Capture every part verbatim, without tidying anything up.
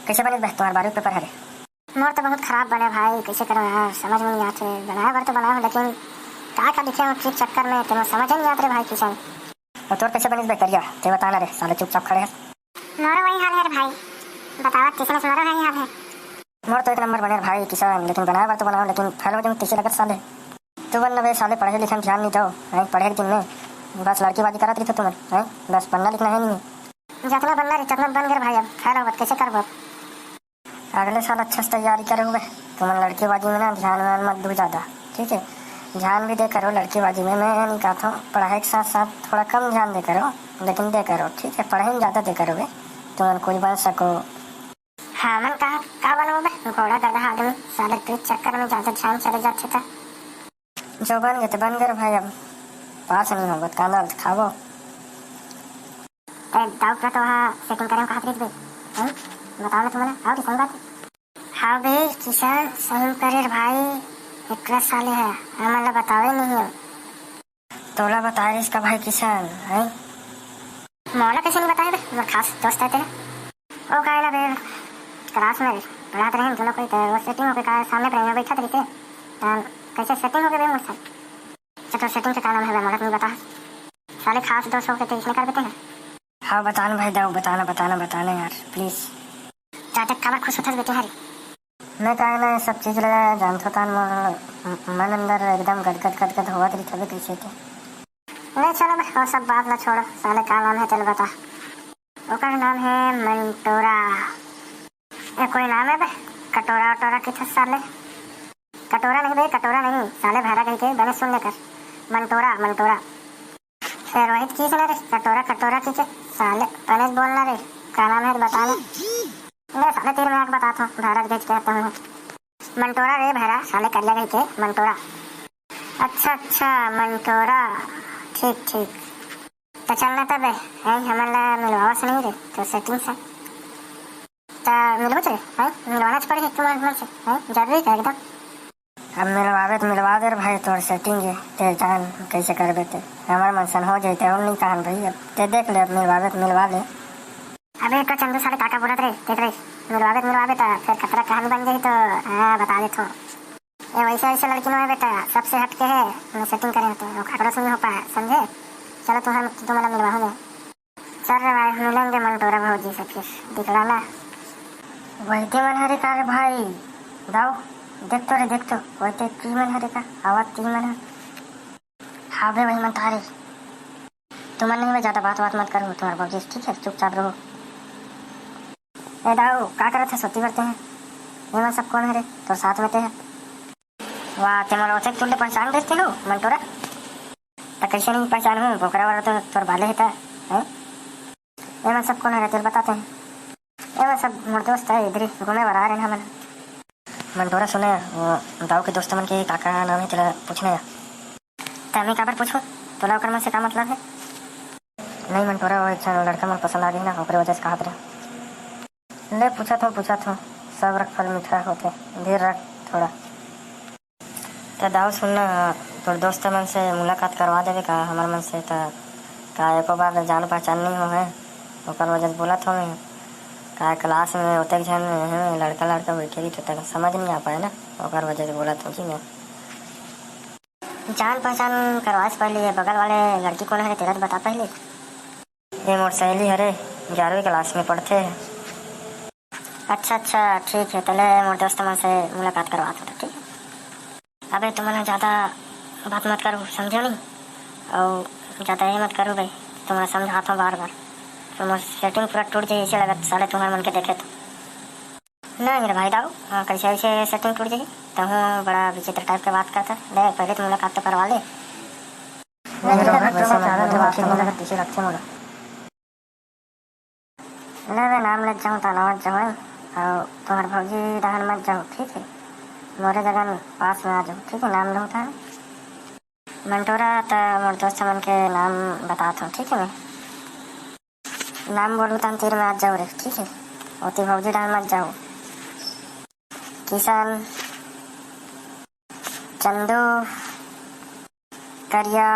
कइसे बनिस बे तुम्हार बारहवीं के पेपर हरे? मोर तो बहुत खराब बने भाई, कइसे करूँ यार, समझ में नहीं आते। बनाए बर तो बनाए हूँ, लेकिन का का लिखे हूँ किस चक्कर में, तेन समझ ही नहीं आते रे भाई किशन। अउ तोर कइसे बनिस बे करिया, ते बता ना रे, साले चुपचाप खड़े हस। मोरो वही हाल है रे भाई, बतावत किशन, मोरो वही हाल है। मोर तो एक नंबर बने रे भाई किशन, लेकिन बनाए बर तो बनाओ, लेकिन फेल हो जाऊँ तइसे लगत साले। तू बन ना बे साले, पढ़े लिखे में ध्यान नहीं दो, हैं, पढ़े के दिन में बस लड़कीबाजी करत रहिथे तुमन, हैं, बस पढ़ना लिखना है नहीं। जितना बनना रही, जितना बन गए भाई, अब फेल होबत, कइसे करबो अब? अगले साल अच्छा से तैयारी करे हुए, तुमन लड़कीबाजी में ना ध्यान व्यान मत दो ज़्यादा, ठीक है? ध्यान भी दे करो लड़कीबाजी में, मैं नहीं कहता हूँ, पढ़ाई के साथ साथ थोड़ा कम ध्यान दे करो, लेकिन दे करो, ठीक है? पढ़ाई में ज़्यादा दे करो बे, तुमन कोई बन सको। हाँ, मन कहा, का बनबो बे? घोड़ा गधा आदमी, साले तेरे चक्कर में ज्यादा ध्यान चले जाथे त। जो बन गए तो बन गए रे भाई, अब पास नहीं होबो, कांदा खाबो। ए, दाऊ का तो वहाँ सेटिंग करे में कहा रहिस बे? हैं? बताओ ना तुमने, और सही बात है। हाँ बे, किशन, सही करे रे भाई, एकरा साले है, हमन ला बतावे नहीं है। तोला बताए रहिस का भाई किशन, हैं? मोला कइसे नहीं बताए बे, मोर खास दोस्त है तेरे। ओ का है ना बे, क्लास में पढ़ात रहे दोनों कोई, तो वो सेटिंग होके का सामने पर बैठा रहिथे, तो कइसे सेटिंग होके बे मोर साथ? अच्छा, तो सेटिंग के का नाम है बे, मोला नहीं बता। साले खास दोस्त होके तो इसने कर देते हैं। हाँ, बताना भाई दाऊ, बताना, बताना, बताना यार, प्लीज। चाचा, काबर खुश होथस बेटे हरे? मैं का ना, ये सब चीज ला जानथो तान मोर मन अंदर एकदम गदगद गदगद होवत रहिथे बे, कइसे के। ले चलो बे, वो सब बात ला छोड़ो, साले का नाम है, चल बता। ओकर नाम है मंटोरा। ए, कोई नाम है बे? कटोरा वटोरा किथे साले? कटोरा नहीं बे, कटोरा नहीं, साले भैरा कहिके, बने सुन लेकर। मंटोरा, मंटोरा। फिर वही तो चीज ना रे, कटोरा, कटोरा की के साले, पहले से बोलना रे, का नाम है तो बता ना। ले साले, तेरे मैं आके बताता हूँ, भैरा भेज के आता हूँ। मंटोरा रे भैरा, साले करिया कहिके, मंटोरा। अच्छा, अच्छा, मंटोरा, ठीक, ठीक। तो चलना तब है, हैं, हमन ला मिलवावा से नहीं रे, तो सेटिंग से। तो मिलबो रे, हैं, मिलवाना च पड़ही तुम्हारे मन से, हैं, जरूरी है एकदम। अब मिलवावे तो मिलवा दे रे भाई, तोर सेटिंग है, ते जान कैसे करबे ते। हमार मन सन हो जाए ते, हम नहीं कहन भाई, अब ते देख ले, अब मिलवावे तो मिलवा ले। अबे एक चंदू साले काका बोलत रे, देख रे, मिलवावे तो मिलवावे तो फिर खतरा कहानी बन जाही तो, हाँ, बता देथो। ए, वैसे, वैसे लड़की नहीं है बेटा, सबसे हटके है, मैं सेटिंग करे तो, वो काकरो से नहीं हो पाए, समझे? चलो, तुम हम, तुम्हारा मिलवा हूँ मैं। चल रे भाई, मिलेंगे मंटोरा भौजी से फिर, दिखला ना। वही ते मन हरे का रे भाई, दाऊ, देख तो रे, देख तो, वही ते की मन हरे का, आवत की मन हरे। हाँ बे, वही मन तो हरे। तुमन नहीं बे, ज्यादा बात बात मत करो, तुम्हारे भौजी से, ठीक है, चुपचाप रहो। ए दाऊ, का करत है, सोती बरते हैं? ये मन सब कौन हरे, तोर साथ में ते है? वाह, ते मोला ओतेक तुल्ले पहचान देते हो, मंटोरा? त कैसे नहीं पहचान हूँ, बोकरा वाला तो तोर बाले है त, हैं? एमन सब कौन हरे, तेल बताते हैं। एमन सब मोर दोस्त है, इधर ही घूमे बर आ रहे हैं हमन। मंटोरा सुने, वो दाऊ के दोस्त मन के काका नाम है, तेला पूछना है। त मैं काबर पूछूं? तोला ओकर मन से का मतलब है? नहीं मंटोरा, वो एक झन लड़का मन पसंद आ गई ना, ओकरे वजह से कहत रहे। ले पूछत हूँ, पूछत हूँ, सब रख फल मीठा होथे, धीर रख थोड़ा। त दाऊ सुन ना, तोर दोस्त मन से मुलाकात करवा देबे का हमर मन से? त का एको बार जान पहचान नहीं हो है, ओकर वजह से बोलत हो मैं। का क्लास में ओतेक झन है, लड़का लड़का बैठे रही तो तक समझ नहीं आ पाए ना, ओकर वजह से बोलत हो जी मैं। जान पहचान करवा से पहले ये बगल वाले लड़की कौन है तेला तो बता पहले। ये मोर सहेली हरे, ग्यारहवीं क्लास में पढ़थे। अच्छा, अच्छा, ठीक है, तले मोर दोस्त मन से मुलाकात करवात हो, ठीक है? अबे तुमन ह ज्यादा बात मत करो, समझो नहीं? और ज्यादा ये मत करो भाई, तुम्हारा समझाता हूँ बार बार। तो मोर सेटिंग पूरा टूट जाए ऐसे लगत साले तुम्हारे मन के देखे तो। नहीं रे भाई दाऊ, हाँ, कैसे ऐसे सेटिंग टूट जाए? तहूँ बड़ा विचित्र टाइप के बात करता। ले पहले तो मुलाकात तो करवा ले। नहीं रे भाई, वैसे मत बोलो, ठीक नहीं लगत, पीछे रखते मोला। ले बे, नाम लेत जाऊँ, ताना मत जाऊँ, और तुम्हार भौजी डहन मत जाऊँ, ठीक है? मोरे जगह पास में आ जाऊँ, ठीक है? नाम लूँ था मंटोरा, त मोर दोस्त मन के नाम बतात हूँ, ठीक है? मैं नाम बोलूँ, तहन तीर में आ जाओ रे, ठीक है? ओती भौजी डहन मत जाओ। किशन, चंदू, करिया।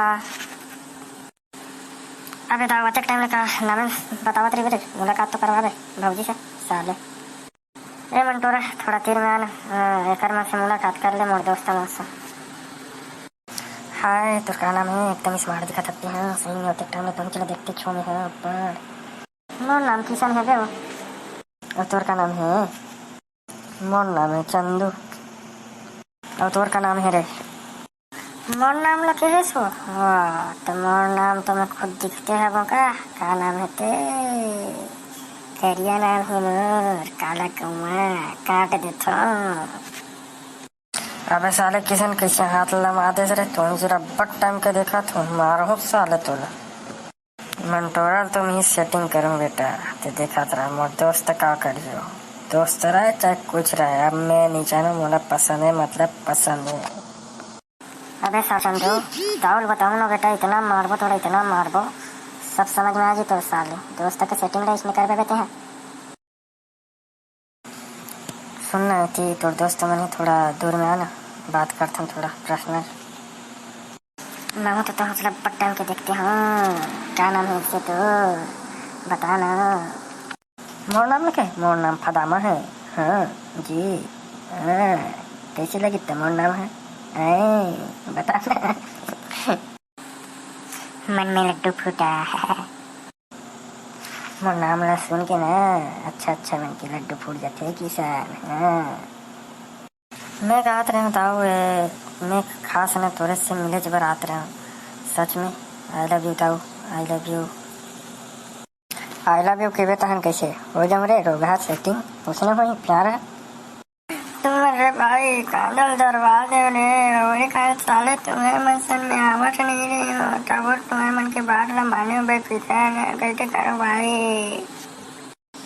अबे दाऊ, अतेक टाइम ले का नामे बतावत रहिबे रे? मुलाकात तो करवाबे भौजी से, साले। ए मंटोरा, थोड़ा तीर में आना। हाँ, एकर मन से मुलाकात कर ले, मोर दोस्त मन से। हाय, तोर का नाम हे? एकदम स्मार्ट दिखत हट्टी। हाँ, सही में ओतेक टाइम में पहुँच ले, देखते छो में हे ऊपर। मोर नाम किशन हे बे। अउ तोर का नाम हे? मोर नाम हे चंदू। अउ तोर का नाम हे रे? मोर नाम ल केहे सो? हाँ, तो मोर नाम तो मैं खुद दिखते हवं का? का नाम हे ते? करिया नाम हे मोर, काला कौआ, काट देथों। अबे साले किशन, कइसे हाथ लमा देस रे? तुम जरा बट टाइम के देखा, तुम मारो साले तोला। मंटोरा तो मैं सेटिंग करूँ बेटा, ते देखत रह मोर दोस्त का करियो। दोस्त रहे चाहे कुछ रहे, अब मैं नहीं जानू, मोला पसंद है, मतलब पसंद है। अबे साचन दो, दाऊ ल बताऊँ ना बेटा, इतना मारबो तोला, इतना मारबो, सब समझ में आ जी तोर साले। दोस्त के सेटिंग ला इसने कर देते हैं। सुन ना, एती तोर दोस्त मन हे, थोड़ा दूर में आ ना, बात करथन थोड़ा पर्सनल। मैं हूँ तो, तो हौसला पट्टन के देखते हूँ, क्या नाम है इसे तो बता ना। मोर नाम लिखे, मोर नाम फदामा है। हाँ जी, हाँ, कैसे लगी तो मोर नाम है? ऐ, बता ना। मन में लड्डू फूटा। मोर नाम ला सुन के ना अच्छा अच्छा मन के लड्डू फूट जाथे किशन। हाँ। मैं कहत रहेंव दाऊ, ए, मैं खास ने तोरे से मिले बर आत रहेंव। सच में, I love you दाऊ, I love you। I love you केबे तहन कैसे हो जाऊं रे रोगहा सेटिंग, उसने होई प्यार है। तुम रे भाई, कांदल दरवा दे रे, ओरे का साले तुम्हें मन सन में आवत नहीं रही हो, तब तुम्हें मन के बात ला माने बे पिता ने, कैसे करो भाई।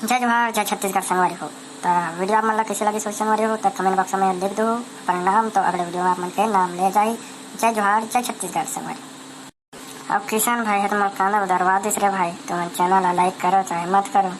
जय जोहार, जय छत्तीसगढ़ संगवारी हो। त वीडियो आप मन ला कैसे लगी सोच संगवारी हो, त कमेंट बॉक्स में लिख दो अपन नाम, तो अगले वीडियो में आप मन के नाम ले जाई। जय जोहार, जय छत्तीसगढ़ संगवारी। अब किशन भाई है तो मोर कांदा उधरवा दिस रे भाई, तो मन चैनल ला लाइक करो चाहे मत करो,